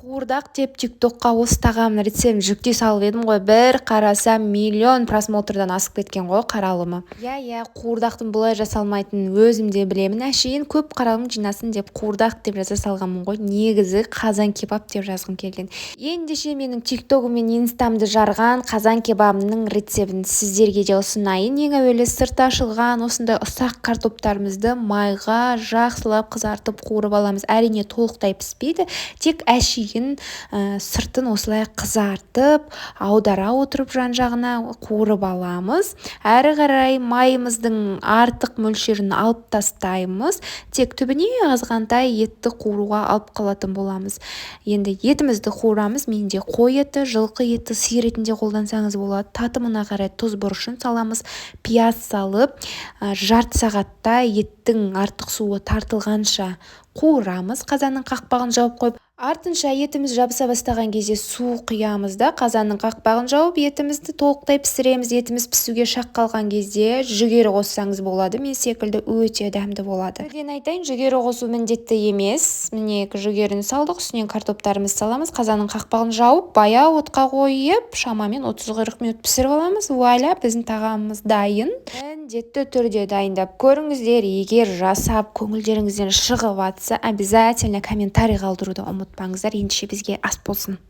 Қуырдақ деп ТикТокқа осы тағамның рецептін жүктей салып едім ғой, бір қарасам, миллион просмотрдан асып кеткен ғой қаралымы. Иә, қуырдақтың бұлай жасалмайтынын өзім де білемін. Әшейін көп қаралым жинасын деп, қуырдақ деп жаза салғанмын ғой. Негізі қазан кебаб деп жазғым келген. Ендеше, менің ТикТогым мен Инстамды жарған қазан кебабының рецептін сіздерге де ұсынайын. Ең әуелі сырты ашылған осындай ұсақ картоптарымызды майға жақсылап қызартып, қуырып аламыз. Әрине, толықтай піспейді, тек әшейін сыртын осылай қызартып, аудара отырып, жан жағына қуырып аламыз. Әрі қарай майымыздың артық мөлшерін алып тастаймыз, тек түбіне азғантай етті қуыруға алып қалатын боламыз. Енді етімізді қуырамыз. Менде қой еті, жылқы еті, сиыр етін де қолдансаңыз болады. Татымына қарай тұз, бұрышын саламыз. Пияз салып, жарты сағатта еттің артық суы тартылғанша қуырамыз, қазанның қақпағын жауып қойып. Артынша етіміз жабыса бастаған кезде су құямыз да, қазанның қақпағын жауып, етімізді толықтай пісіреміз. Етіміз пісуге шақ қалған кезде жүгері қоссаңыз болады, мен секілді өте дәмді болады. Бірден айтайын, жүгері қосу міндетті емес. Міне, жүгеріні салдық, үстінен картоптарымызды саламыз, қазанның қақпағын жауып, баяу отқа қойып, шамамен 30-40 минут пісіріп аламыз. Вуаля, біздің тағамымыз дайын. Міндетті түрде дайындап көріңіздер. Егер жасап, көңілдеріңізден шығып жатса, обязательно комментарий қалдыруды ұмытпаңыздар. Ендеше, бізге ас болсын!